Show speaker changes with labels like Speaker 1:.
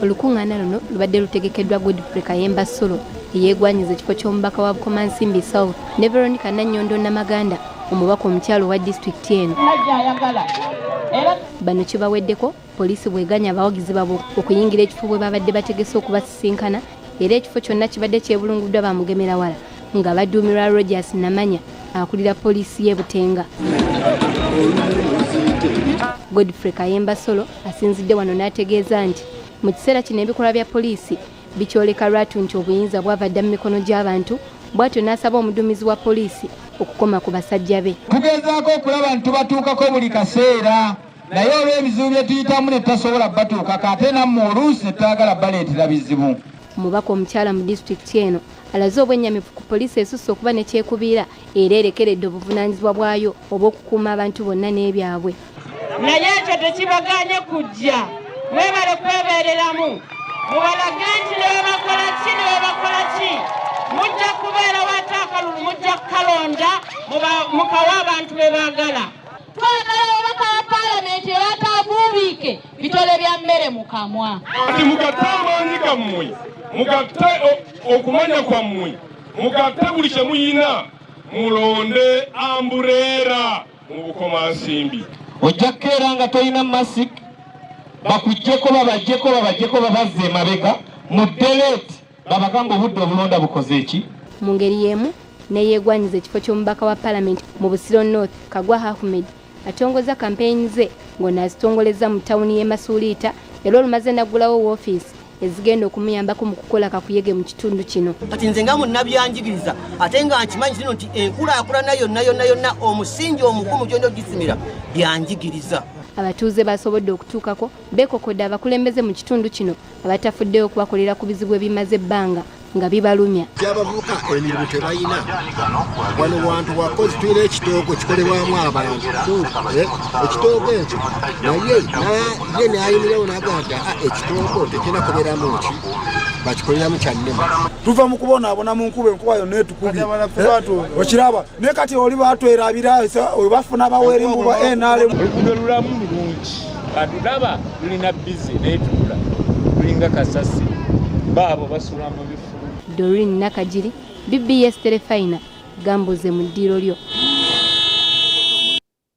Speaker 1: Olukuŋŋaana luno lubadde lutegekeddwa Godfrey Kayemba Solo eyeegwanyiza ekifo ky'omubaka wa Bukomansimbi South ne Veronica Nannyondo Namaganda, omubaka omukyala owa disitulikiti eno. Bano kibaweddeko poliisi bw'eganye abawagizi baabwe okuyingira ekifo bwe babadde bategese okubasisinkana, era ekifo kyonna kibadde kyebulunguddwa bamugemerawala nga baduumirwa Rogers Namanya akulira poliisi y'e Butenga. Godfrey Kayemba Solo asinzidde wano n'ategeeza nti mu kiseera kino ebikolwa bya poliisi bikyoleka lwatu nti obuyinza bwava dda mu mikono gy'abantu, bw'atyo n'asaba omuduumizi wa poliisi okukoma ku basajja be.
Speaker 2: Tugezaako okulaba nti tubatuukako buli kaseera, naye olw'ebizibu bye tuyitamu ne tutasobola batuukako, ate nammwe oluusi ne tutayagala baleetera bizibu.
Speaker 1: Omubaka omukyala mu disitulikiti eno alaze obwennyamivu ku poliisi esusse okuba ne kyekubiira era erekeredde obuvunaanyizibwa bwayo obw'okukuuma abantu bonna n'ebyabwe.
Speaker 3: Naye ekyo tekibagaanye kujja, mwebale kwebeereramu, mubalage nti ne bwe bakola ki ne bwe bakola ki mujja kubeerawo, ate akalulu mujja kukalonda mukawe abantu be baagala.
Speaker 4: Twagala ababaka ba paalamenti bataabuubiike bitole bya mmere mu kamwa.
Speaker 5: Kati mugatte amaanyi gammwe, mugatte okumanya kwammwe, mugatte buli kye muyina, mulonde ambureera mu Bukomansimbi.
Speaker 2: Ojja kukeera nga tolina masiki, bakuggyeko babaggyeko babaggyeko babazze emabega mu deleeti, babagamba obudde obulonda bukoze eki.
Speaker 1: Mu ngeri y'emu neyeegwanyiza ekifo ky'omubaka wa palamenti mu Busiro North, Kagwa Ahmed, atongoza kampeyini ze ng'ono azitongolezza mu tawuni y'e Masuuliita, era olumaze n'aggulawo woofiisi ezigenda okumuyambako mu kukola kakuyege mu kitundu kino.
Speaker 6: Kati nze nga munnabyanjigiriza ate nga nkimanyi kino nti enkulaakulana yonna yonna yonna omusingi omugumu gyonna ogisimira byanjigiriza.
Speaker 1: Abatuuze basobodde okutuukako beekokodde abakulembeze mu kitundu kino abatafuddeyo okubakolera ku bizibu ebimaze ebbanga nga bibalumya.
Speaker 7: Abavubuka emirimu tebalina wano wantu wakozi, tulina ekitoogo kikolebwamu abantu, ekitoogo ekyo naye ye nayimirirawo naga nti ekitoogo tekirina kubeeramu ki bakikoleramu kyannema.
Speaker 8: Tuva mu kubonaabona mu nkuba, enkuba yonna etukubye okiraba, naye kati oli batwerabira bafuna bawerimbu ba NRM.
Speaker 9: Oluguudo lulamu lulungi, atulaba lulina bizi naye tulula lulinga kasasi, baabo basula mu bifulu.
Speaker 1: Doreen Nakagiri, BBS Terefayina, Gambuze mu ddiiro lyo.